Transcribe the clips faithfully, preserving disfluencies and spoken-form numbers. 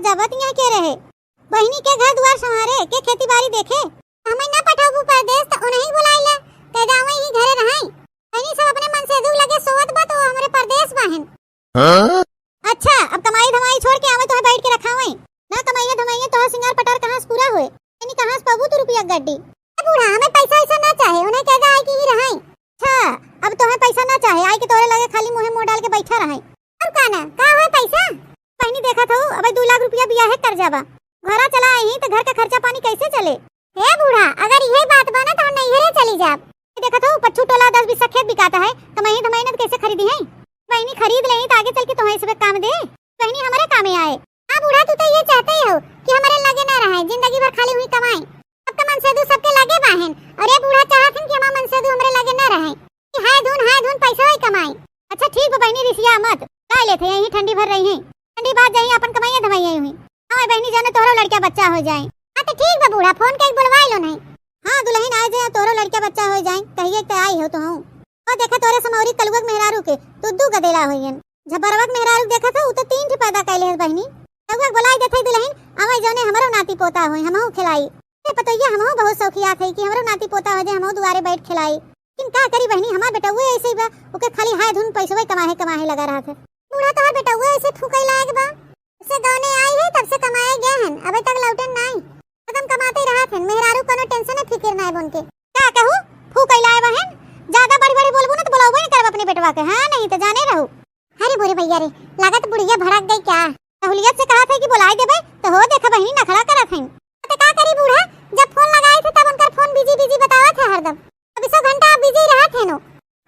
जाबत यहाँ के रहे? बहिनी के घर दुआर संभारे, के खेती बारी देखे? हमें ना पठाबू परदेस त उन्हीं बुलाई ले, कह जावे ही घरे रहई। बहिनी सब अपने मनसेदू लगे सोवत बा तो हमरे परदेस बाहिन। हाँ? अच्छा, अब कमाई धमाई छोड़ के आवे तोहे बैठ के रखावे। ना कमाइए धमाइए तोहार सिंगार पटार कहाँ से पूरा होए? यानी कहाँ से पाबू तू रुपया गड्डी? ए बूढ़ा, हमें पैसा वैसा ना चाहे, उन्हें कह दे आए कि ही रहई। अच्छा, अब तोहे पैसा ना चाहे, आए के तोरे लगे खाली मुँहे मुँह डाल के बैठा रहई। अब का ना, का होए पैसा? बहिनी देखत हऊ, अबे दू लाख रुपया बियाहे कर्जा बा। घरा चला आई तो घर का खर्चा पानी कैसे चले? हे बूढ़ा, अगर यही बात बा ना तो हम नैहरे चली जाब। ये देखत हऊ, पच्छू टोला दस बीस खेत बिकाता है, कमाई धमाई ना तो कैसे खरीदी है? बहिनी खरीद लेही तो आगे चल के तुम्हें सब काम दे। बहिनी हमारे कामे आए। हाँ बूढ़ा, तू तो ये चाहते ही हो कि हमारे लगे ना रहे, जिंदगी भर खाली हुई कमाई। अब तो मनसेदू सबके लगे बाहेन, और ये बूढ़ा चाहत हन कि हमार मनसेदू हमरे लगे ना रहे। कि हाय धुन, हाय धुन, पैसा ही कमाई। अच्छा ठीक बा बहिनी, रिसिया मत, ला लेते हैं, यही ठंडी भर रही हैं, ठंडी बाद जाई अपन कमाइया धमाइया हुई। हाँ बहिनी, जाने तोहरो लड़का बच्चा हो जाए। हाँ तो ठीक बा बूढ़ा, फोन के बुलवाई लो नहीं। हाँ दुल्हन आ जाए, तोहरो लड़का बच्चा हो जाए, कहिए तो आई हो तो हूँ। और देखा तोरे समौरी कलुआ के मेहरारू के, तू दू गदेला होइयन। झबरवा के मेहरारू देखत हो, उ तो तीन ठे पैदा कैले है बहिनी। कलुआ के बुलाई देते दुल्हन, आवे जौने हमरो नाती पोता होई, हमहू खिलाई। ए पतोहिया, हमहू बहुत शौकिया थे कि हमरो नाती पोता हो जाए, हमहू दुआरे बैठ खिलाई। लेकिन का करी बहिनी, हमार बेटउए ऐसे ही बा, ओके खाली हाय धुन पैसवे कमाहे कमाहे लगा रहत है। बूढ़ा तोहार बेटउए ऐसे फूकई लायक बा, से गौने आई है तब से कमाए गए हैं, अबे तक लौटन नाई। हरदम कमाते रहत हैं, मेहरारू कोनो टेंशन है फिकिर नाई बन के। का कहू, फूकई लाए बहन, ज्यादा बड़ी बड़ी बोलबू ना तो बुलाबो नहीं करब अपने बेटवा के, हाँ नहीं तो जाने रहू। अरे बोरे भैया रे, लागत बुढ़िया भड़क गई क्या? सहूलियत से कहा थे कि बुलाई देबे, तो हो देखा बहिनी नखड़ा करत हैं। तो का करी बूढ़ा, जब फोन लगाए थे तब उनकर फोन बिजी बिजी बतावत है हरदम। चौबीसों घंटा आप बिजी रहत हैं नो।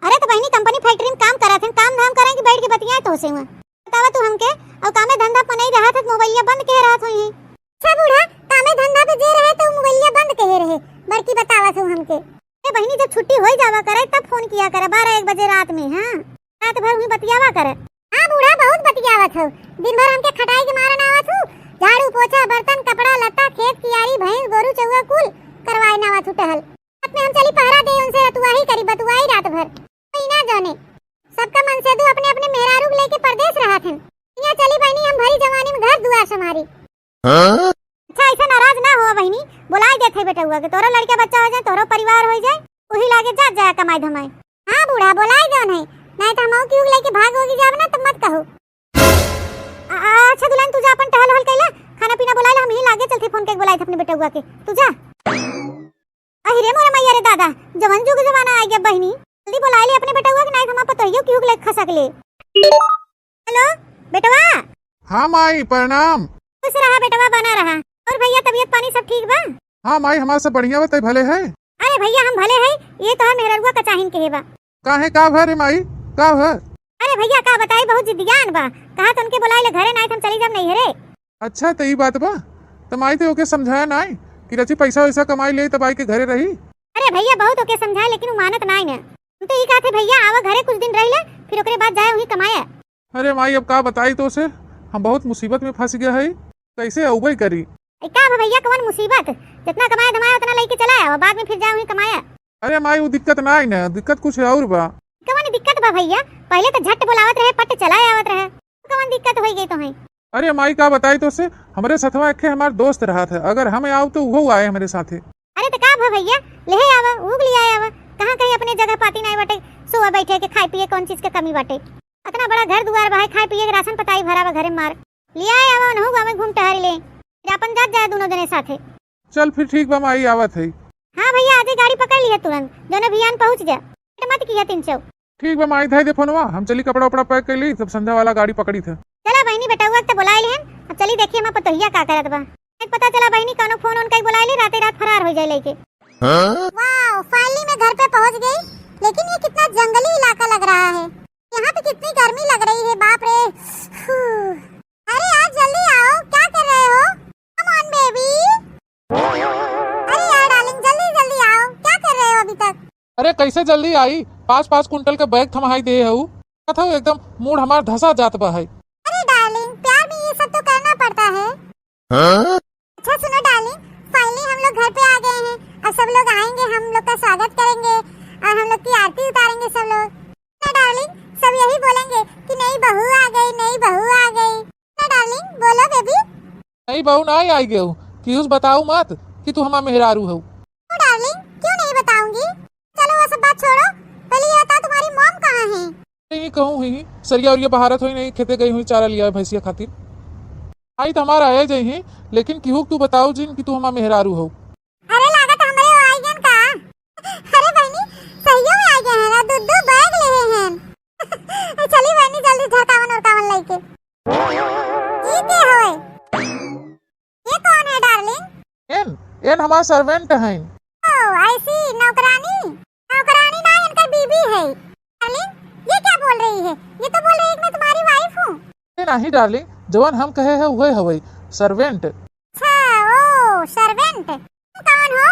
अरे तो बहिनी कंपनी फैक्ट्री में काम करत हैं, काम धाम करें कि बैठ के बतियाए तो से हुआ। बतावा तू हमके, और कामे धंधा पर नहीं रहत है, मोबाइलिया बंद के रहत हुई हैं। अच्छा बूढ़ा, कामे धंधा पे जे रहे तो मोबाइलिया बंद के रहे, बड़की बतावत हूँ हमके। ए बहिनी जब छुट्टी हो जावा करे तब फोन किया करे बारह एक बजे रात में, हाँ। रात भर हुई बतियावा करे। हाँ बूढ़ा, बहुत बतियावत हो। दिन भर हमके खटाई के मारन आवत हूँ। झाड़ू, पोछा, बर्तन, कपड़ा, लत्ता, खेत, कियारी, भैंस, गोरू, चौवा कुल करवाए न आवत हूँ टहल। रात में हम चली पहरा दे, उनसे रतुआही करी, बतुआई रात भर। कोई ना जाने। सबका मनसेदू अपने अपने मेहरारू के लेके परदेस रहत हैं। यहाँ चली बहिनी, हम भरी जवानी में घर दुआर संभारी। हाँ? अच्छा, ऐसा नाराज ना हो बहिनी, बुलाई देत है बेटउआ के, तोरो लड़का बच्चा हो जाए, तोरो परिवार हो जाए, वही लागे जात जाए कमाई धमाई। हाँ बूढ़ा, बुलाई दो नहीं, नहीं तो हम क्यों लेके भाग होगी जाब ना, तब मत कहो। आ, आ, अच्छा दुल्हन, तू जा अपन टहल वहल कैला, खाना पीना बुला ले, हम ही लागे चलते फोन के बुलाई थे अपने बेटउआ के, तू जा। अहि रे मोरे मैया रे दादा, जवन जुग जमाना आ गया बहिनी, जल्दी बुलाई ले अपने बेटउआ के, नहीं तो हम पतोहियो क्यों लेके खसक ले। हेलो, बेटवा। हाँ माई, प्रणाम। खुश रहा बेटवा, बना रहा। और भैया, तबीयत पानी सब ठीक बा? हाँ माई, हमार सब बढ़िया बा, तै भले है? अरे भैया, हम भले है, ये तो है मेहररुआ का चाहिन के है बा। काहे, का भा रे माई, का भा? अरे भैया, का बताई, बहुत जिद्दियान बा। कहा तो उनके बुलाई ले घरे, नाई तो हम चली जाब नैहरे। अच्छा, तो ई बात बा। तो माई तो ओके समझाया नाई कि रची पैसा वैसा कमाई ले तब आई के घरे रही। अरे भैया, बहुत ओके समझाए, लेकिन उ मानत नाई ना। हम तो ई कहते भैया, आवा घरे कुछ दिन रह ले, फिर ओकरे बाद जाए वहीं कमाए। अरे माई, अब का बताई तो से, हम बहुत मुसीबत में फंस गया है, कैसे अउबे करी? ए, का बा भैया, कवन मुसीबत? जितना कमाए धमाए उतना लेके चला आवा, बाद में फिर जाए वहीं कमाए। अरे माई, वो दिक्कत ना आई ना, दिक्कत कुछ और बा। कवन दिक्कत बा भैया? पहले तो झट बुलावत रहे, पट चला आवत रहे, कवन दिक्कत हो गई तुम्हें? अरे माई, का बताई तो से, हमरे सथवा एक हमार दोस्त रहत है, अगर हम आउब तो उहो आए हमरे साथे। अरे तो का भा भैया, ले आवा, उग ले आए आवा। कहाँ कहीं अपने जगह पाती नहीं बाटे, सोवा बैठे के, खाए पिए कौन चीज के कमी बाटे? इतना बड़ा घर दुआर बा है, खाए पिए के राशन पताई भरा बा घरे मार। ले आए आवा, उनहु गाँव में घूम टहरी ले, फिर अपन जात जाए दोनों जने साथे। चल फिर ठीक बा माई, आवत है। हाँ भैया, आजे गाड़ी पकड़ लिया तुरंत, दोनों भियान पहुँच जा, लेट मत किया तीन चौ। ठीक बा माई, धई दे फोनवा, हम चली कपड़ा उपड़ा पैक कर ली, तब संध्या वाला गाड़ी पकड़ी थे। चला बहिनी, बेटउआ के तो बुलाए लिहन, अब चली देखी हमार पतोहिया का करत बा। एक पता चला बहिनी, कौनो फोन उनका ही बुलाए ली, राते रात फरार हो जाए लेके। हाँ? वाओ, finally मैं घर पे पहुंच गई, लेकिन ये कितना जंगली इलाका लग रहा है। यहाँ पे कितनी गर्मी लग रही है, बाप रे। हू। अरे यार, जल्दी आओ, क्या कर रहे हो? Come on baby। अरे यार डार्लिंग, जल्दी जल्दी आओ, क्या कर रहे हो अभी तक? अरे कैसे जल्दी आई, पाँच पाँच कुंटल के बैग थमाई दे हऊ, कथऊ एकदम मूड हमार धसा जात बा है। अरे डार्लिंग, प्यार में ये सब तो करना पड़ता है। हाँ? अच्छा सुनो डार्लिंग, finally हम लोग घर पे आ गए हैं। अब सब लोग आएंगे, हम लोग का स्वागत करेंगे और हम लोग की आरती उतारेंगे सब लोग। ना डार्लिंग, सब यही बोलेंगे कि नई बहू आ गई, नई बहू आ गई। ना डार्लिंग, बोलो बेबी। नहीं बहू, ना आई गयो। किहुस बताऊ मत कि तू हमार मेहरारू हऊ। ओ डार्लिंग, क्यों नहीं बताऊंगी? चलो वो सब बात छोड़ो, पहले ये बताओ तुम्हारी मॉम कहाँ है? नहीं कहूँ ही, सरिया उरिया बहारत होई, नहीं खेते गई हुई चारा लिया भैंसिया खातिर। आई तो हमार आए जाई ही, लेकिन किहुक तू बताऊ जिन कि तू हमार मेहरारू हऊ। अरे लागत हमरे ओ आई गन का? अरे बहनी, सहियो में आ गए हैं ना, दू दू बैग ले हैं। चली बहनी जल्दी झरकावन उरकावन लेके। ई के होए? ये कौन है डार्लिंग? एन, एन हमार सर्वेंट हैं। ओ, I see, नौकरानी। नौकरानी ना, इनकर बीबी है। डार्लिंग, ये क्या बोल रही है? ये तो बोल रही है कि मैं तुम्हारी वाइफ हूँ। ए नाही डार्लिंग, जवन हम कहे है उहे हवई, सर्वेंट। अच्छा, ओ, सर्वेंट। तुम कौन हो?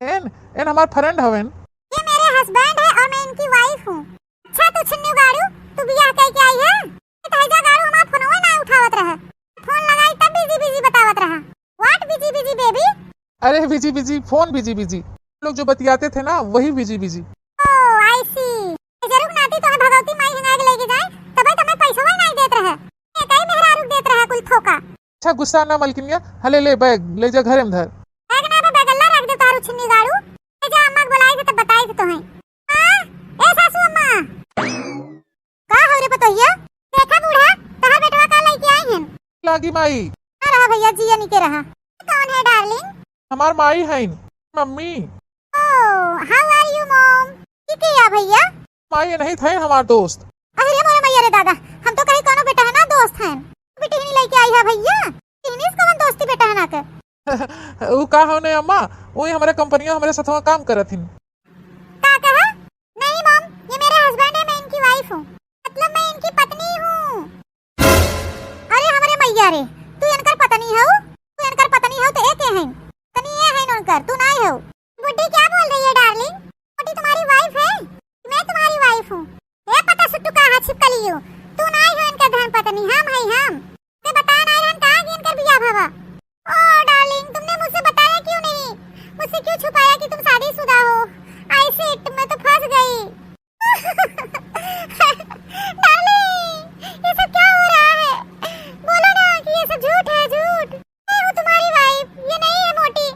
एन, एन हमार फ्रेंड हवेन। ये मेरे हस्बैंड है और मैं इनकी वाइफ हूँ। अच्छा, तू छिन्नू गाड़ू, तू बियाह कई के आई है? ये तो हैजा गाड़ू हमार फोनवे ना उठावत रहे। फोन लगाई तब बिजी बिजी बतावत रहा। What busy busy baby? अरे busy busy, phone busy busy. लोग जो बतियाते थे ना, वही busy busy. Oh, I see। जरूर नाती तो है भगवती माई हिंगाए के लेके जाए, तबे तो मैं पैसवा नहीं देत रहे। ये कई मेहरारू देत रहे कुल थोका। अच्छा गुस्सा ना मलकिनिया, हले ले बैग, ले जा घरे में धर। बैग ना बे, बैगल्ला रख दे तारू छिन्नी गाड़ू। ले जा अम्मा के बुलाई थे तब बताई थे तोहें। हाँ, ए सासू अम्मा। का हो रे पतोहिया? देखा बूढ़ा, तहार बेटवा का लइके आई हन। लागी माई। का रहा भैया, जिया निके रहा। कौन है डार्लिंग? हमार माई हईन, mummy. Oh, how are you mom? ठीक है या भैया? माई ये नहीं थे हमार दोस्त। अरे मोरे मैया रे दादा, हम तो कहीं कोनो बेटा है ना दोस्त हैं। बेटी ही नहीं लइके आई है भैया, इन्हीं से कौन दोस्ती बेटा है ना के? ऊ का होने अम्मा, वही हमारे कंपनिया हमारे साथवा काम करत हिन। का कहा? नहीं मॉम, ये मेरे हस्बैंड है, मैं इनकी वाइफ हूँ, मतलब मैं इनकी पत्नी हूँ। अरे हमरे मैया रे, तू इनकर पत्नी हऊ? तू इनकर पत्नी हऊ तो एके हैं, पत्नी ये हैं उनकर, तू नाई हऊ। बुड्ढी क्या बोल रही है डार्लिंग? बुड्ढी तुम्हारी वाइफ है, मैं तुम्हारी वाइफ हूँ। ए पता सुट्टू का हाथ छिपकली हो, तू नाई हो इनकर धर्म पत्नी, हम है हम। ते बताया नाई रहन का कि इनकर बियाह भवा। ओ डार्लिंग, तुमने मुझसे बताया क्यों नहीं? मुझसे क्यों छुपाया कि तुम शादीशुदा हो? I see, मैं तो फंस गई। डार्लिंग, ये सब क्या हो रहा है? बोलो ना कि ये सब झूठ है, झूठ। मैं हूँ तुम्हारी वाइफ, ये नहीं है मोटी।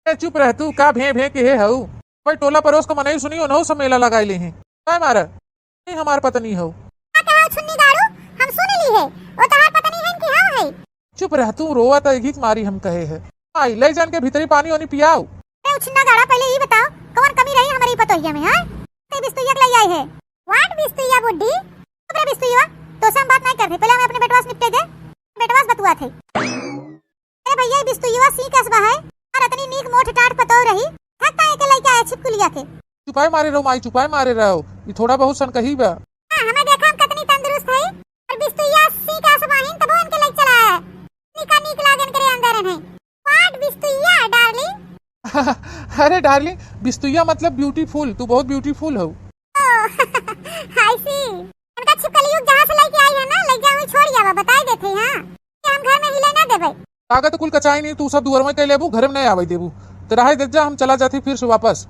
ए, चुप रह तू, का भें भें के हे हऊ? भाई टोला परोस का मनई सुनी, उन्हों से मेला लगाई ले हैं। काय मारा? नहीं हमार पत्नी हऊ। का कहा छुन्नी गाड़ू? हम सुन ली है, वो तहार पत्नी है कि हाँ है? चुप रह तू, रोवा त एक ही मारी हम कहे है। आई, ले जान के भीतरी पानी ओनी पियाओ। ए उछिन्ना गाड़ा, पहले ये बताओ, कौन कमी रही हमारी पतोहिया में, हाँ? ते बिस्तुइया के ले आई है। What बिस्तुइया बुड्ढी? चुप रे बिस्तुइया, तो से हम बात नहीं कर रही, पहले हमें अपने बेटवा से निपटे दे, बेटवा से बतुआ थे। अरे भैया, ई बिस्तुइया सी कसबा है, और इतनी नीक मोट टाट पतोह रही, थक काहे के लइके आए छिपकुलिया के? चुपाए मारे रहो माई, चुपाए मारे रहो, ई थोड़ा बहुत सन कही बा। हाँ, हमें देखा हम कितनी तंदुरुस्त है, और बिस्तुइया सी कसबा हिन, तबो इनके लइके चला है। निका नीक लागन करे अंदर है। What बिस्तुइया, डार्लिंग? अरे डार्लिंग, बिस्तुइया मतलब ब्यूटीफुल, तू बहुत ब्यूटीफुल हो। Oh, I see। इनका छिपकलियुग जहाँ से लइके आई है ना, लइके जाऊँ छोड़ आवा, बताई देते हैं, हाँ। कि हम घर में हिले ना देबे। लागत कुल कचाई नहीं, तू सब दुआर में कह लेबू, घर में नहीं आवे देबू। तो रहे दे जा, हम चला जाती फिर से वापस।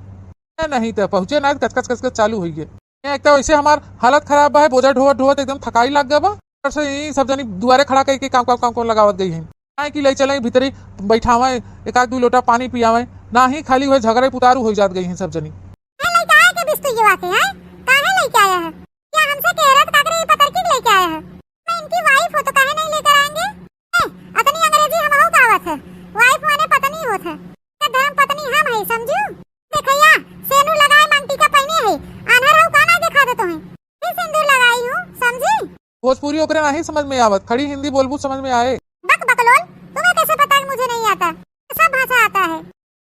ए, नहीं तो पहुँचे ना, कचकच कचकच चालू हुई है। ए, एक तो ऐसे हमार हालत खराब बा है, बोझा ढोवत ढोवत एकदम थकाई लग गया बा। ऊपर से यही सब जनी दुआरे खड़ा करके काम काम काम काम लगावत गई हैं। काहे कि ले चले भीतरी बैठावे, एक आध दू लोटा पानी पियावे, ना ही खाली हुए झगड़े पुतारू हो जात गई हैं सब जनी। है लइके आया के बिस्तुइया के, हैं? काहे लइके आया है? क्या हमसे कह रहा था, काकरे ये पतरकी के लइके आया है? मैं इनकी वाइफ हूँ तो काहे नहीं लेकर आएंगे? ए, अतनी अंग्रेजी हम हो का आवत है? वाइफ माने पत्नी होत है। का धर्म पत्नी हम है, समझू? देखैया, सेनू लगाए मांग टीका पहने है, आन्हर हो का ना दिखा दे तुम्हें? फिर सिंदूर लगाई हूँ, समझी? भोजपुरी ओकरे नहीं समझ में आवत, खड़ी हिंदी बोलबू समझ में आए। बक बकलोल, तुम्हें कैसे पता कि मुझे नहीं आता? सब भाषा आता है।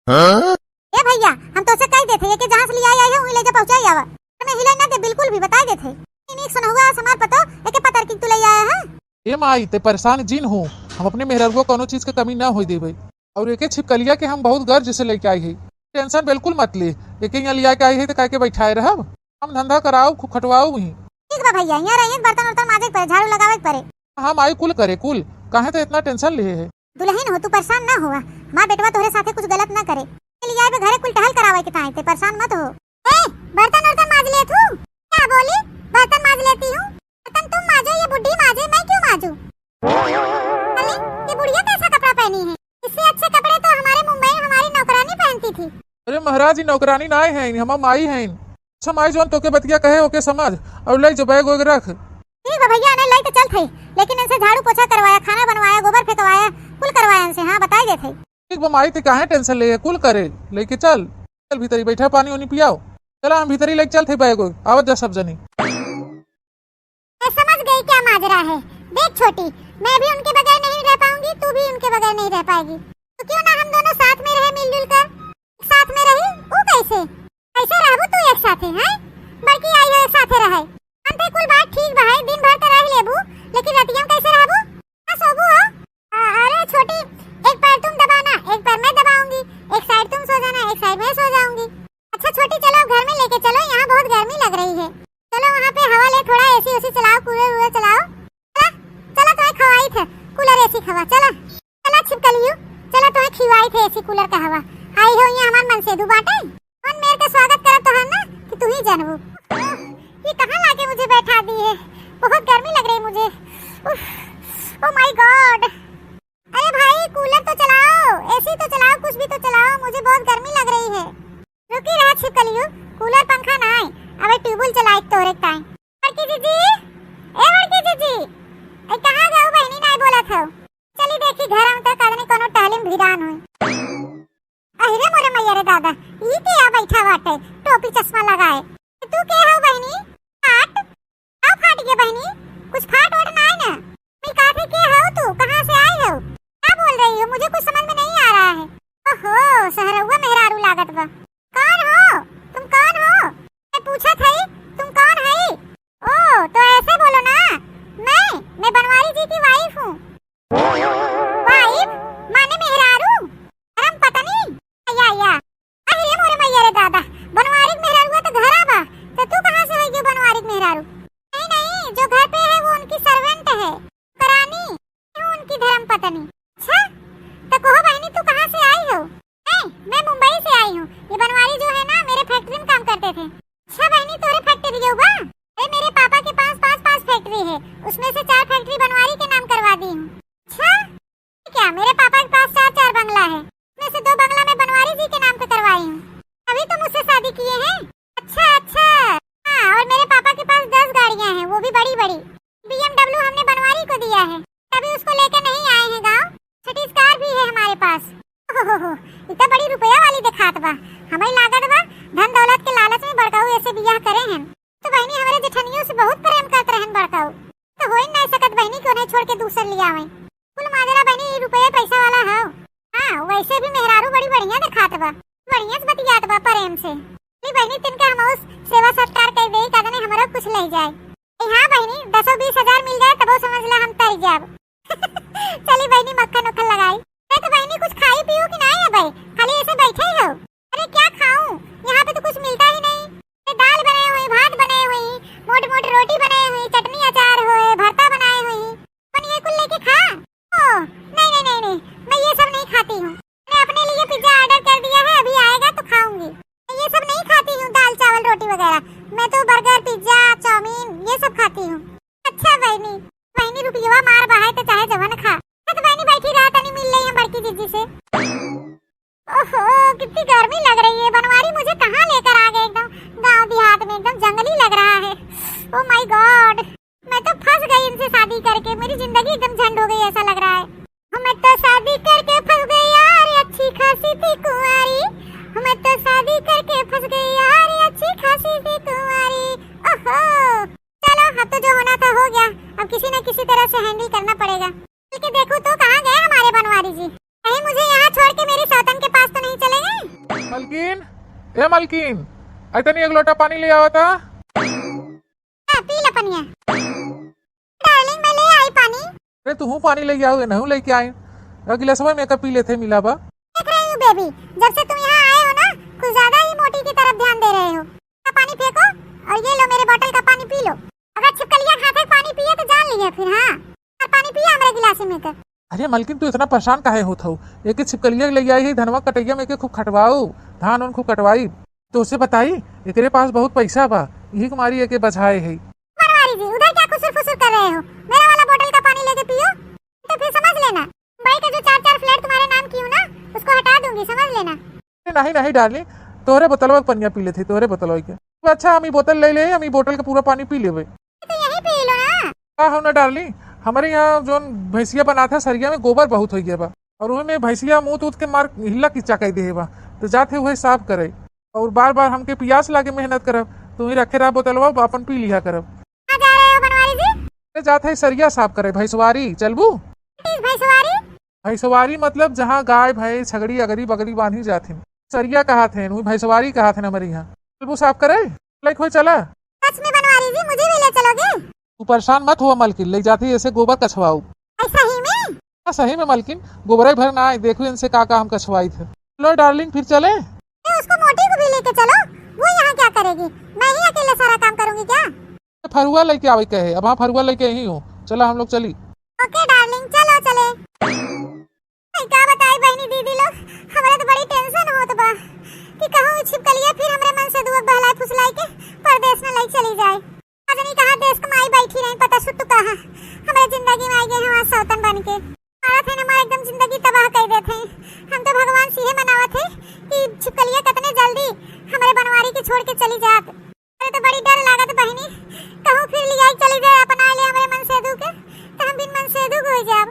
हाँ? ए भैया, हम तो से कह देते, एके जहाँ से लिया आए हो, वहीं ले जा पहुँचाई आवा। मैं हिलाई ना दे बिल्कुल भी, बताई देते। नीक सुनहुआ समार पतो, एके पतरकी तू ले आया है। ए माई, ते परेशान जिन हो, हम अपने मेहररुआ कोनो चीज के कमी ना होई देबे। और एके छिपकलिया के हम बहुत गर्ज से लेके आई है, टेंशन बिल्कुल मत ले। एके यहाँ लिया के आई है तो काहे के बैठाए रहब, काम धंधा कराऊ, खूब खटवाऊ ही। ठीक बा भैया, यहाँ रहिए, बर्तन उर्तन माजे के परे, झाड़ू लगावे के परे। हाँ माई, कुल करे कुल, काहे तो इतना टेंशन ले है। दुल्हन हो, तू परेशान ना हुआ, हमार बेटवा तोहरे साथे कुछ गलत ना करे। के लिए आए बे घरे कुल टहल करावे के ताई, ते परेशान मत हो। ए, बर्तन उर्तन माज ले तू। क्या बोली? बर्तन माज लेती हूँ। बर्तन तुम माजो, ये बुड्ढी माजे, मैं क्यों माजू? अरे महाराज, ई नौकरानी नाय हैं, हमार माई हैं। अच्छा माई, जौन तोके बतिया कहे ओके समझ, और ले जो बैग वैग रख। ठीक बा भैया, नहीं लाई तो चलत हई, लेकिन इनसे झाड़ू पोछा करवाया, खाना बनवाया, गोबर फेंकवाया, कुल करवाया इनसे। हाँ, बताई देत हई। ठीक बा माई, ते काहे टेंशन ले, कुल करे, लेके चल। चल भीतरी बैठा, पानी उनी पियाओ। चला हम भीतरी लेके चलत हई बैग वैग, आवत जा सब जनी। मैं समझ गई क्या माजरा है। देख छोटी, मैं भी उनके बगैर नहीं रह पाऊंगी, तू भी उनके बगैर नहीं रह पाएगी। तो क्यों ना हम दोनों साथ में रहे मिलजुल कर, एक साथ में रही। वो कैसे, कैसे रहबू तू एक साथे, हैं? बड़की आई हो एक साथे रहे। हम तो कुल बात ठीक बा है, दिन भर तो रह लेबू, लेकिन रतिया में कैसे रहबू? ना सोबू हो? अ-, अरे छोटी, एक पैर तुम दबाना, एक पैर मैं दबाऊंगी, एक साइड तुम सो जाना, एक साइड मैं सो जाऊंगी। अच्छा छोटी, चलो घर में लेके चलो, यहाँ बहुत गर्मी लग रही है। चलो वहाँ पे हवा ले, थोड़ा एसी ओसी चलाओ, कूलर वूलर चलाओ। चला, चला तोहे खवाई थे कूलर एसी हवा, चला। चला छिपकलियू, चला तोहे खिवाई थे एसी कूलर का हवा। आई हो ये हमार मनसेधु बाटे। कौन मेर का स्वागत करत तोहार ना कि तू ही जानबू। ये कहाँ लाके मुझे बैठा दी है, बहुत गर्मी लग रही मुझे। उफ, oh my God। अरे भाई, कूलर तो चलाओ, एसी तो चलाओ, कुछ भी तो चलाओ, मुझे बहुत गर्मी लग रही है। रुकी रहा छिपकलियू, कूलर पंखा ना आए, अबे ट्यूबवेल चलाई तोरे ताई। बड़की जीजी, ए बड़की जीजी, ए कहाँ गऊ बहिनी, नाय बोलत हो? चली देखी घर में तो कदनी कोनो टहलिम भिड़ान होई। अहिरे मोरे मैया रे दादा, ई के आ बैठा बाटे टोपी चश्मा लगाए? तू के हो बहिनी? फाट? का फाट गया बहिनी? कुछ फाट वाट नाय ना। मैं कहा थे के हो तू, कहाँ से आई हो? क्या बोल रही हो? मुझे कुछ समझ में नहीं आ रहा है। ओहो, सहरौआ मेहरारू लागत बा। कौन हो? तुम कौन हो? मैं पूछत हई, तुम कौन हई? ओ, तो ऐसे बोलो ना, मैं, मैं बनवारी जी की वाइफ हूँ। वाइफ? माने मेहरारू? धर्म पत्नी? या, या। अरे मोरे मैया रे दादा, बनवारी के मेहरारू तो घरा बा, तो तू कहाँ से होइगी बनवारी के मेहरारू? नहीं, नहीं, जो घर पे है वो उनकी सर्वेंट है, करानी, मैं हूँ उनकी धर्म पत्नी। अच्छा, तो कहो बहनी तू कहाँ से आई हो? मैं, मैं मुंबई से आई हूँ। ये बनवारी जो है ना, मेरे फैक्ट्री में काम करते थे। अच्छा बहनी, तोरे फैक्ट्री हो बा? अरे मेरे पापा के पास पांच पांच फैक्ट्री है, उसमें से चार फैक्ट्री बनवारी के नाम करवा दी हूँ। अच्छा, क्या मेरे पापा के पास चार चार बंगला है, उसमें से दो बंगला मैं बनवारी जी के नाम पे करवाई हूँ, तभी तो मुझसे शादी किए हैं। अच्छा अच्छा। हाँ, और मेरे पापा के पास दस गाड़ियाँ हैं, वो भी बड़ी बड़ी। बीएमडब्ल्यू हमने बनवारी को दिया है, तभी उसको लेके नहीं आए हैं गाँव। सिटी कार भी है हमारे पास। ओहो, इतना बड़ी रुपया वाली दिखात बा। हमें लागत बा धन दौलत के लालच में बड़काऊ ऐसे बियाह करे हैं। तो बहनी, हमारे जेठनियों से बहुत प्रेम करत रहन बड़काऊ। तो हो ही नहीं सकत बहनी कि उन्हें छोड़ के दूसर ले आवे। कुल माजरा बहनी, ई रुपया पैसा वाला है। हाँ, वैसे भी मेहरारू बड़ी बढ़िया दिखात बा, बढ़िया से बतियात बा प्रेम से। ली बहनी, तिनका हम सेवा सत्कार कर दे, का जाने हमारा कुछ ले जाए। ए हाँ बहनी, दसो बीस हजार मिल जाए तबो समझ ला हम तर जाब। चली बहनी, मक्खन उक्खन लगाई। अरे तो बहनी, कुछ खाई पीऊ कि नहीं अबे? खाली ऐसे बैठे ही हो? अरे क्या खाऊं, यहाँ पे तो कुछ मिलता ही नहीं। ये दाल बनाई हुई, भात बनाई हुई, मोट मोट रोटी बनाई हुई, चटनी अचार होए, भरता बनाई हुई। कौन ये कुल लेके खा? ओ, नहीं नहीं नहीं नहीं, मैं ये सब नहीं खाती हूँ। मैंने अपने लिए पिज्जा ऑर्डर कर दिया है, अभी आएगा तो खाऊंगी। मैं ये सब नहीं खाती हूँ, दाल चावल रोटी वगैरह। मैं तो बर्गर, पिज्जा, चाउमीन, ये सब खाती हूँ। अच्छा बहनी, बहनी रुपयवा मार बहाए तो चाहे जवन खा। तो बहनी बैठी रहा, तनी मिल ले हम बड़की जीजी से। ओहो, कितनी गर्मी लग रही है। बनवारी मुझे कहाँ लेकर आ गए, एकदम गांव देहात में एकदम जंगली लग रहा है। Oh my God, मैं तो फंस गई इनसे शादी करके, मेरी जिंदगी एकदम झंड हो गई ऐसा लग रहा है। मैं तो शादी करके फंस गई यार, अच्छी खासी थी कुंवारी। मैं तो शादी करके फंस गई यार, अच्छी खासी थी कुंवारी। ओहो, चलो अब तो जो होना था हो गया, अब किसी न किसी तरह से हैंडल करना पड़ेगा। चल के देखूं तो कहाँ गए हमारे बनवारी जी, कहीं मुझे यहाँ छोड़ के मेरी सौतन के पास तो नहीं चले गए। मलकिन, ए मलकिन, आई तनी एक लोटा पानी ले आवा था। हाँ, पी ला पनिया। डार्लिंग, मैं ले आई पानी। अरे तू पानी लेके आओगे, नहीं लेके आए। गिलासवा में का पी लेते मिला बा। देख रही हूँ बेबी, जब से तुम यहाँ आए हो ना, कुछ ज्यादा ही मोटी की तरफ ध्यान दे रहे हो। का पानी फेंको और ये लो मेरे बोतल का पानी पी लो। अगर छिपकलिया खाते पानी पिए तो जान लिए फिर, हाँ। और पानी पिए हमारे गिलास में तो। अरे मलकिन, तू इतना परेशान काहे होत हो? एके छिपकलिया ले आई है धनवा कटैया में, एके खूब खटवाओ, धान उन खूब कटवाई। तो उसे बताई, एकरे पास बहुत पैसा बा, यही कुमारी एके बझाए है। बनवारी जी, उधर क्या खुसुर फुसुर कर रहे हो? मेरा वाला बोतल का पानी लेके पियो, तो फिर समझ लेना, मुंबई का जो चार चार फ्लैट तुम्हारे नाम की हूँ ना, उसको हटा दूंगी, समझ लेना। ए नहीं, नहीं darling, तोहरे बोतलवा के पनिया पी लेत ही, तोहरे बोतलवा के। अच्छा, हम ई बोतल ले ले, हम ई बोतल के पूरा पानी पी लेबे। तो यहीं पी लो ना। का हो ना darling, हमरे यहाँ जौन भैंसिया बनात है, सरिया में गोबर बहुत होइ गया बा, और ओही में भैंसिया मूत उत के मार हिल्ला किच्चा कइ देहे बा, तो जात है वही साफ करे, और बार बार हमके पियास लागे मेहनत करब, तू ही रखे रहा बोतलवा, अपन पी लिहा करब। कहाँ जा रहे हो बनवारी जी? अरे जात है सरिया साफ करे, भैंसवारी चलबू? What is भैंसवारी? भैंसवारी मतलब जहाँ गाय, भैंस, छगड़ी, अगरी, बगरी बांधी जात हैं। सरिया कहात हैं, वही भैंसवारी कहात हैं हमरे यहाँ। चलबू साफ करे? लाइक हो चला। सच में बनवारी जी, मुझे भी ले चलोगे? तू परेशान मत हुआ मलकिन, ले जात ही ऐसे गोबर कछवाऊ। ऐसा ही में? हाँ, सही में मलकिन, गोबरे भर ना आए, देखो इनसे का का हम कछवाई थे। लो darling, फिर चले? ए, उसको मोटी को भी लेके चलो, वो यहाँ क्या करेगी? मैं ही अकेले सारा काम करूंगी क्या? फरुआ लेके आवे के है, अब हाँ फरुआ लेके ही हो, चला हम लोग चली। OK darling, चलो चले। अरे का बताई बहिनी दीदी लोग, हमरा तो बड़ी tension होत बा कि कहूँ ई छिपकलिया फिर हमरे मनसेधुआ बहलाए फुसलाए के परदेस में लई चली जाए। का जनी कहाँ देस कमाई बैठी रही, पता छुट्टू कहाँ हमरे जिंदगी में आई गए हैं वहाँ सौतन बन के। मारत है हमार एकदम जिंदगी तबाह कर देत है। हम तो भगवान से ये मनावत है कि छिपकलिया कितने जल्दी हमरे बनवारी के छोड़ के चली जात। अरे तो बड़ी डर लागत बहिनी, कहूँ फिर लियाई चली जाए अपना ले हमरे मनसेधु के, तो हम बिन मनसेधु के हो जाब।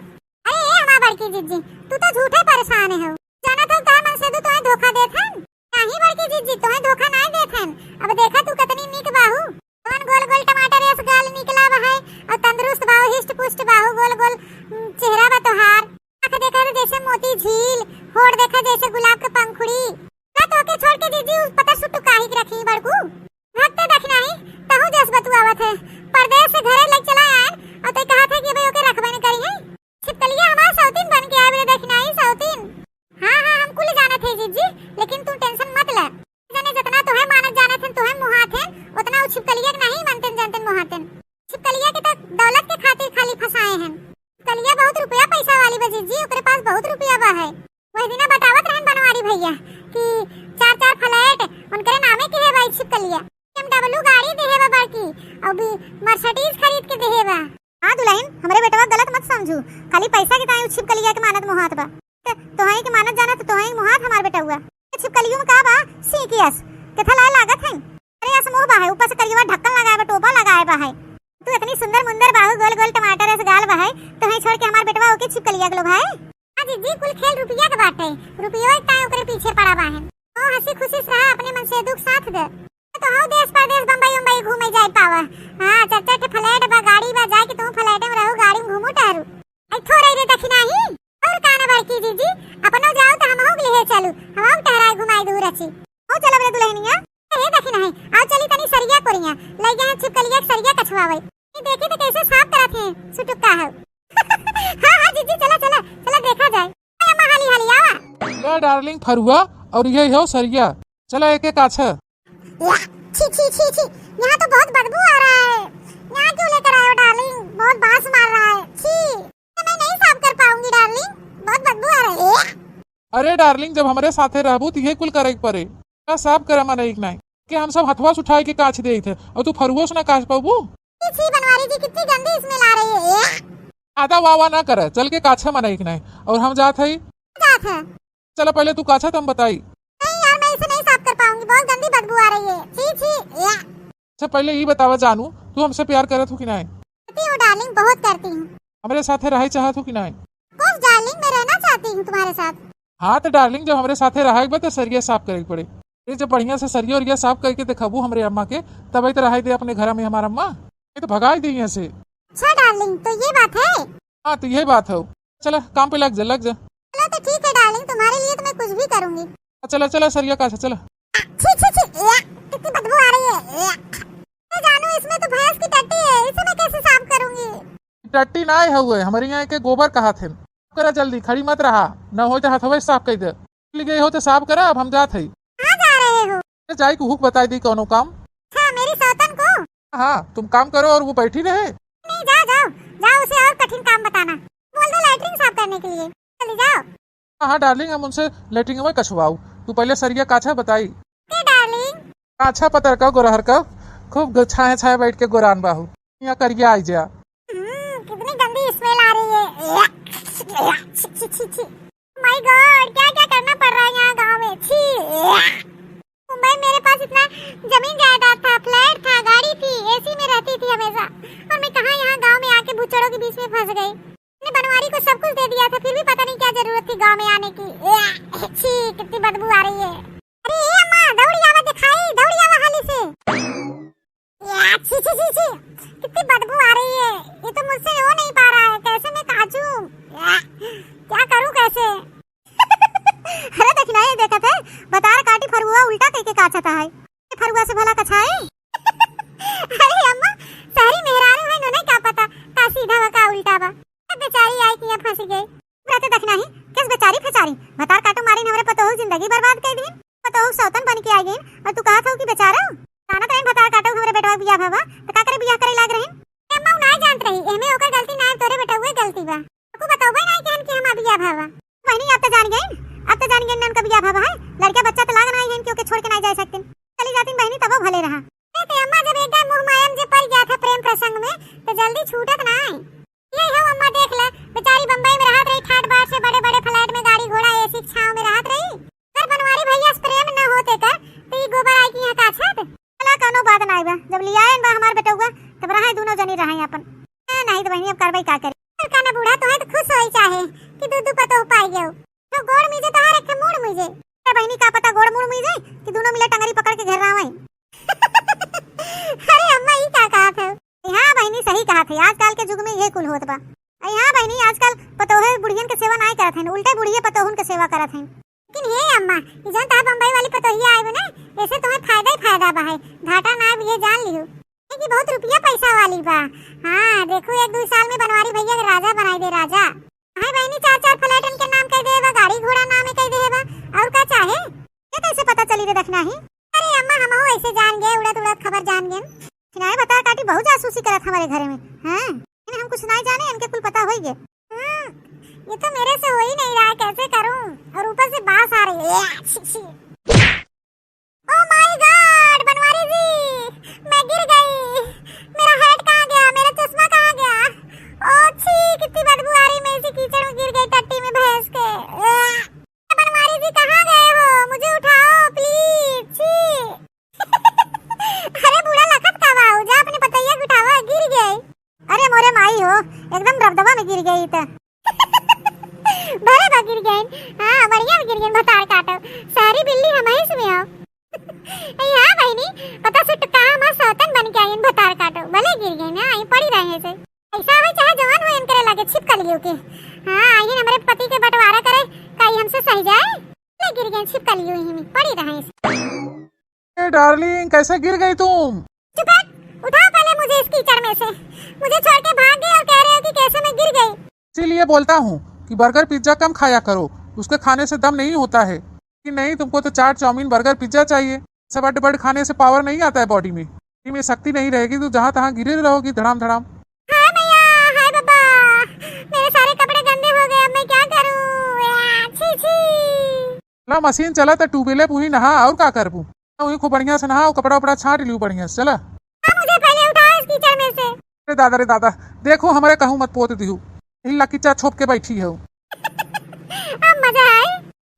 अरे ए हमार बड़की जिज्जी, तू तो झूठे परेशान हो। जानत हो का मनसेधु तोहे धोखा देत हन? नाही बड़की जिज्जी, तोहे धोखा नाही देत हन। अब देखा तू कितनी नीक बाहू, कौन गोल गोल टमाटर यस गाल निकला बा है, और तंदुरुस्त बाहू, हिस्ट पुष्ट बाहू, गोल गोल, उम, चेहरा बा तोहार। आँख देखा तो जैसे मोती झील, होठ देखा जैसे गुलाब के पंखुड़ी। का तोके छोड़ के जिज्जी उस पता सुट्टू काहे के रखी बड़कू? भक्त दखिनाही, तहु जस बतुआवत है। परदेस से घरे लग चला आयन, और तै कहत है कि भाई ओके रखबे न करी है। छिपकलिया हमार सौतीन बन के आए बे दखिनाही सौतीन। हाँ, हाँ, हम कुल जानत है जिज्जी, लेकिन तू tension मत ले। जने जितना तोहे मानत जानत हन, तोहे मुहात हन, उतना उ छिपकलिया के नहीं मानतन जानतन मुहातन। छिपकलिया के तो दौलत के खातिर खाली फंसाए हन। छिपकलिया बहुत रुपया पैसा वाली बा जिज्जी, ओकरे पास बहुत रुपया बा है। वही दिना बतावत रहन बनवारी भैया कि चार चार flat उनकरे नामे के है भाई छिपकलिया। BMW गाड़ी देहे बा बड़की, और भी Mercedes खरीद के देहे बा। हाँ दुलहिन, हमरे बेटवा गलत मत समझू, खाली पैसा के ताई उ छिपकलिया के मानत मोहात बा। त तोहई के मानत जानत, तोहई के मोहात हमार बेटवा। ए छिपकलियो में का बा, सींक यस, केथा लाए लागत है। अरे यस मुँह बा है, ऊपर से करियवा ढक्कन लगाए बा, टोपा लगाए बा है। तू इतनी सुंदर मुंदर बाहू, गोल गोल टमाटर यस गाल बा है, तोहई छोड़ के हमार बेटवा ओके छिपकलिया के लोग है। हाँ जिज्जी, कुल खेल रुपया के बाटे, रुपयो एक ताई ओकरे पीछे पड़ा बा है। ओ हंसी खुशी से रहा, अपने मनसेधु के साथ दे। तो हौ देश परदेश बम्बई उम्बई घूमे जाए पावा। हाँ, चार चार ठे flat बा, गाड़ी बा, जाए के तू flat में रहू, गाड़ी में घूमू टहरू। आई थोड़े रे दखिनाही, और का न बड़की जिज्जी, अपनो जाओ तो हमहू के लिए चलू, हमहू टहराए घुमाए दूर अच्छी। हो चलो बड़े दुल्हनिया। अरे दखिनाही, आओ चली तनी सरिया कोरिया, लई गए हैं छिपकलिया के सरिया कछवावे। ये देखी तो कैसे साफ करत है, सुटुक्का है। हाँ, हाँ, जिज्जी, चला, चला, चला, देखा जाए। ए, अम्मा, हाली, हाली, आवा। ला, darling, फरुआ, और ये हो सरिया। चला, एक, एक, अच्छा। या, छी, छी, छी, छी, यहाँ तो बहुत बदबू आ रहा है। यहाँ क्यों लेकर आए हो, darling? बहुत बांस मार रहा है। छी, मैं नहीं साफ कर पाऊंगी, darling, बहुत बदबू आ रही है। अरे, darling, जब हमरे साथे रहबू, तो ये कुल करे के पड़े। का साफ करे मनई के नाई? के हम सब हथवा से उठाए के काछ देइत है, और तू फरुओ से ना काछ पाबू? छी, बनवारी जी, कितनी गंदी smell आ रही है। आदा वाह वाह ना करे, चल के काछा मनई के नाई, और हम जात हई। जात है। चला पहले तू काछा तब बताई। नहीं यार, मैं इसे नहीं साफ कर पाऊंगी, बहुत गंदी बदबू आ रही है। छी, छी, या। अच्छा पहले ई बतावा जानू, तू हमसे प्यार करत हो कि नाई? करती हूँ darling, बहुत करती हूँ। हमरे साथे रहे चाहत हो कि नाई? Of course darling, मैं रहना चाहती हूँ तुम्हारे साथ। हाँ तो darling, जब हमरे साथे रहे बा तो सरिया साफ करे के पड़े। ये जब बढ़िया से सरिया उरिया साफ करके देखाबू हमरे अम्मा के, तब तो रहे दे अपने घर में हमार अम्मा, नहीं तो भगाई दे यहाँ से। अच्छा darling, तो ये बात है? हाँ तो ये बात है। चला काम पे लग जा, लग जा। चलो तो ठीक है darling, तुम्हारे लिए तो मैं कुछ भी करूंगी। चला चला सरिया काछा चला। छी, छी, छी, या, कितनी बदबू आ रही है, या। अरे जानू, इसमें तो भैंस की टट्टी है, इसे मैं कैसे साफ करूंगी? टट्टी ना है हुए, हमारे यहाँ के गोबर कहा थे। करा जल्दी, खड़ी मत रहा, ना हो तो हथवे साफ कर दे। निकल गई हो तो साफ करा, अब हम जात हई। कहाँ जा रहे हो? अरे जाई को हुक बताई दी कौनो काम। अच्छा, मेरी सौतन को? हाँ, तुम काम करो और वो बैठी रहे। नहीं, जाओ, जाओ, जाओ, उसे और कठिन काम बताना। बोल दो लेटरिन साफ करने के लिए, चली जाओ। हाँ, हाँ, darling, हम उनसे लेटरिन में कछवाऊ। तू पहले सरिया काछा बताई। के darling? काछा पतर का, गोरहर का, खूब ग-, छाया छाया बैठ के गोरान बाहू। यहाँ करिया आई जा। हम्म, कितनी गंदी smell आ रही है। छी, छी, छी, छी। My God, क्या क्या करना पड़ रहा है यहाँ गाँव में। छी। कुछ दे दिया था, फिर भी पता नहीं क्या जरूरत थी गांव में आने की। ए, छी, कितनी बदबू आ रही है। अरे ए अम्मा, दौड़ी आवा दिखाई, दौड़ी आवा हाली से। या, छी, छी, छी, छी, कितनी बदबू आ रही है। ये तो मुझसे हो नहीं पा रहा है, कैसे मैं काचूं? या, क्या करूं कैसे? अरे देखी ना, ये देखत है, बतार काटी फरुआ उल्टा कइके काचता है। ये फरुआ से भला कछाए? अरे अम्मा, सारी मेहरारू है, उन्हें क्या पता का सीधा बा का उल्टा बा। अब बेचारी आई कि यहाँ फंस गई। रहते देखना ही, किस बेचारी फेचारी? भतार काटो मारिन हमरे पतोहू जिंदगी बर्बाद कर दीन। पतोहू सौतन बन के आ गईन और तू कहत हो कि बेचारा? जानत रहीन भतार काटो हमरे बेटवा के बियाह भवा, तो का करे बियाह करे लाग रहीन? ए अम्मा, उ नाय जानत रही, एमे ओकर गलती नाय, तोरे बेटउए गलती बा। तू बतउबे नाय केहन कि हमार बियाह भवा। बहिनी, अब तो जान गईन, अब तो जान गईन उनका बियाह भवा है। लड़का बच्चा तो लाग नाय है, क्योंकि छोड़ के नाय जा सकतीन। चली जातीन बहिनी, तबो भले रहा। ए ते अम्मा, जब एक बार मोह माया में जे पड़ गया था प्रेम प्रसंग में, तो जल्दी छूटत नाय। ये हो अम्मा, देख ले, बेचारी बम्बई में रहत रही, ठाट बाट से बड़े बड़े फ्लैट में, गाड़ी घोड़ा, एसी के छांव में रहत रही। अगर बनवारी भैया से प्रेम न होते कर, तो ई गोबर आई की यहाँ काछत? चला, कौनो बात नाय बा, जब लियाएन बा हमार बेटउआ, तब रहे, दोनों जनी रहे अपन। ए, नहीं तो बहिनी, अब करबे का करे? सरका ना बूढ़ा, तोहे तो खुश होई चाहे कि दू दू पतोह पाई गयो। तो गोड़ मीजे तोहार एक ठे मूड़ मीजे। ए बहिनी, का पता गोड़ मूड़ मीजे कि दोनों मिला टंगरी पकड़ के घेर रहा है। अरे अम्मा, ई का कहत है? हाँ बहिनी, सही कहत है, आजकल के युग में ये कुल होत बा। अरे हाँ बहिनी, आजकल पतोहे बुढ़ियन के सेवा नाय करत हैं, उल्टे बुढ़िये पतोहन के सेवा करत हैं। लेकिन हे अम्मा, ई जौन तहार बम्बई वाली पतोहिया आइब ना, ऐसे तुम्हें फायदा ही फायदा बा है, घाटा ना भी, ये जान लियो। ये कि बहुत रुपया पैसा वाली बा। हाँ, देखो, एक दो साल में बनवारी भैया के राजा बनाई दे, राजा। हाय बहिनी, चार चार फ्लैटन के नाम कह दे बा, गाड़ी घोड़ा नाम कह दे बा, और का चाहे? ये कैसे पता चली रे दखना ही? अरे अम्मा, हमहू ऐसे जान गए, उड़त उड़त खबर जान गए। फिनाए बता काटी बहुत जासूसी करत हमारे घरे में, हैं? लेकिन हम कुछ नहीं जाने, इनके कुल पता होई गए। हम्म, ये तो मेरे से हो ही नहीं रहा है, कैसे करूं? और ऊपर से बास आ रही है। या, छी, छी। Oh my God, बनवारी जी, मैं गिर गई। मेरा hat कहाँ गया? मेरा चश्मा कहाँ गया? ओ छी, कितनी बदबू आ रही, मैं इसी कीचड़ में गिर गई, टट्टी में भैंस के। या। बनवारी जी, कहाँ गए हो? मुझे उठाओ please। छी। अरे बूढ़ा लखत का बाऊ, जा अपने पतैया के उठावा, गिर गए। अरे मोरे माई हो, एकदम रबदवा में गिर गई त। भरे बा गिर गए। हाँ, बढ़िया में गिर गए, भतार काटो। शहरी बिल्ली हम ही सुने हो। ए हाँ बहिनी, पता से टुका हमार सौतन बन के आइन, भतार काटो। भले गिर गए ना, आई पड़ी रहे से। ऐसा हो चाहे जवान हो, इनकरे लागे छिपकलियों के। हाँ, आई हमरे पति के बंटवारा करे, का ई हमसे सही जाए? ले गिर गए छिपकलियों ही में, पड़ी रहे से। ए डार्लिंग, कैसे गिर गई तुम? चुप हट, उठाओ पहले मुझे इस कीचड़ में से। मुझे छोड़ के भाग गए और कह रहे हो कि कैसे मैं गिर गई। इसीलिए बोलता हूँ कि बर्गर पिज्जा कम खाया करो, उसके खाने से दम नहीं होता है। कि नहीं, तुमको तो चाट, चाउमीन, बर्गर, पिज्जा चाहिए। सब अड्ड बड्ड खाने से पावर नहीं आता है बॉडी में, बॉडी में शक्ति नहीं रहेगी, तो जहाँ तहाँ गिरे रहोगी धड़ाम धड़ाम। हाय मैया, हाय बाबा, मेरे सारे कपड़े गंदे हो गए, अब मैं क्या करूँ? आ, छी, छी। ला मशीन चला त ट्यूबवेले पूरी नहा, और का करबू? वही खूब बढ़िया से नहा, कपड़ा उपड़ा छाट लियो बढ़िया से, चला। हाँ, मुझे पहले उठाओ इस कीचड़ में से। अरे दादा रे दादा, देखो हमरे कहूँ मत पोत दिहू, हिल्ला किच्चा छोप के बैठी हो। अब मजा आई।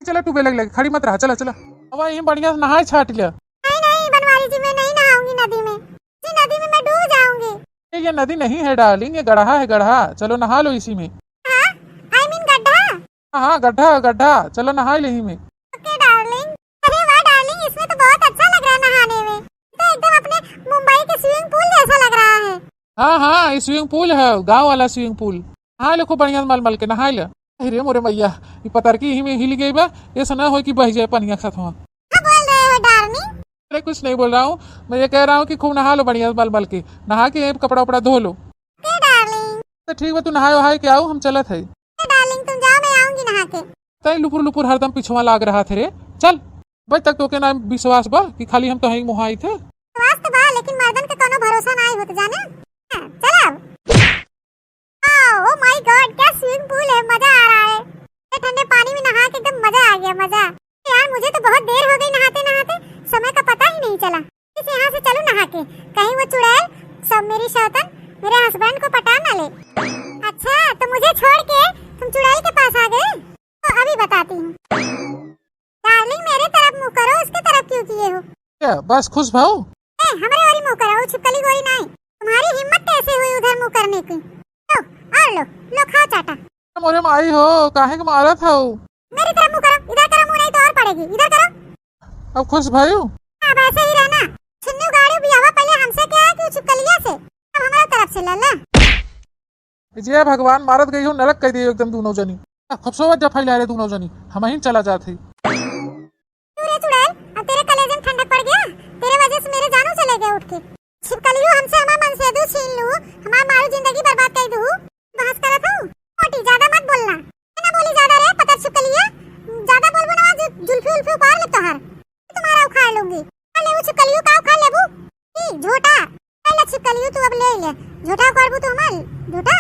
चला ट्यूबवेल लगे लगे, खड़ी मत रहा, चला चला। अब यहीं बढ़िया से नहाए छाट लिया। नहीं नहीं बनवारी जी, मैं नहीं नहाऊंगी नदी में। जी नदी में मैं डूब जाऊंगी। ये, ये नदी नहीं है डार्लिंग, ये गढ़ा है गढ़ा, चलो नहा लो इसी में। हाँ, I mean गड्ढा। हाँ, हाँ, गड्ढा, गड्ढा, चलो नहाई ले ही में। OK darling. अरे वाह डार्लिंग, इसमें तो बहुत अच्छा लग रहा है नहाने में, तो एकदम अपने मुंबई के स्विमिंग पूल जैसा लग रहा है। हाँ, हाँ, ये स्विमिंग पूल है, गाँव वाला स्विमिंग पूल। नहाई ले खूब बढ़िया मल मल के, नहाई ले। अरे मोरे मैया, ये पतरकी ही में हिल गई बा, ऐसा ना हो कि बह जाए पनिया खतवा। क्या बोल रहे हो डार्लिंग? अरे कुछ नहीं बोल रहा हूँ, मैं ये कह रहा हूँ कि खूब नहा लो बढ़िया मल मल के, नहा के कपड़ा उपड़ा धो लो। OK darling. तो ठीक बा, तू नहाए वहाए के आओ, हम चलत है। OK डार्लिंग, तुम जाओ, मैं आऊंगी नहा के। तई लुपुर लुपुर हरदम पिछुआ लाग रहा थे रे। चल, बज तक तोके ना विश्वास बा कि खाली हम तो हैं मोहाई थे। विश्वास तो बा, लेकिन मर्दन के कोनो भरोसा ना होत जाने। हाँ, चल अब। Oh my God, क्या स्विमिंग पूल है, मजा आ रहा है। ये ठंडे पानी में नहा के एकदम मजा आ गया, मजा। यार, मुझे तो बहुत देर हो गई नहाते नहाते, समय का पता ही नहीं चला। इस यहाँ से चलूं नहा के, कहीं वो चुड़ैल सब मेरी शौतन मेरे हस्बैंड को पटा ना ले। अच्छा, तो मुझे छोड़ के तुम चुड़ैल के पास आ गए? तो अभी बताती हूँ। डार्लिंग, मेरे तरफ मुंह करो, उसके तरफ क्यों किए हो? क्या बस खुश भाऊ? ए, हमारे वाली मुंह करो, वो छिपकली गोरी नहीं। तुम्हारी हिम्मत कैसे हुई उधर मुंह करने की? लो, और लो, लो खाओ चाटा। मोरे माई हो, काहे के मारत हऊ? मेरी तरफ मुंह करो, इधर करो मुंह, नहीं तो और पड़ेगी, इधर करो। अब खुश भयू? अब ऐसे ही रहना। छिन्नू गाड़ी बियाहवा पहले हमसे क्या है कि छिपकलिया से, अब हमारा तरफ से लल्ला। जय भगवान, मारत गई हो, नरक कह दियो एकदम दूनों जनी। खूब सोवत जा फैला रे दूनों जनी, हम ही चला जात ही। तू रे चुड़ैल, अब तेरे कलेजे में ठंडक पड़ गया, तेरे वजह से मेरे जानू चले गए उठ के। छिपकलियो हमसे हमार मनसेदू छीन लू, हमार मारू जिंदगी बर्बाद कर दू। बहस करत हूँ, मोटी ज्यादा मत बोलना। ना बोली ज्यादा रे पतर छिपकलिया, ज्यादा बोलबू ना जु-, जुल्फी उल्फी उपाड़ ले तोहार, तुम्हारा उखाड़ लूंगी। उखाड़ लेबू छिपकलियो का उखाड़ लेबू? ई झोटा, ए ले छिपकलियो तू अब ले ले। झोटा उखाड़बू तू हमार, झोटा?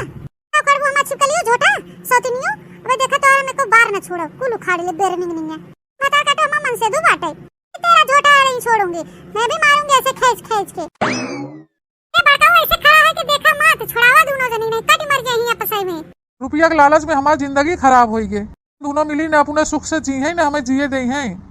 का उखाड़बू हमार छिपकलियो झोटा? सौतिनियो, अबे देखा तोहार में को बार न छोड़ो, कुल उखाड़ ले बेरनिंग निंगे। बता काटो हमार मनसेदू बाटे। तेरा झोटा नहीं छोड़ूंगी, मैं भी मारूंगी ऐसे खींच खींच के। ए बड़का, वो ऐसे खड़ा है कि देखा मत, छुड़ावा दूनों जनी, नहीं कट मर जाही आपस में। रुपया के लालच में हमार जिंदगी खराब होई गे। दूनों मिली ना अपने सुख से जी हैं, ना हमें जिए दे हैं।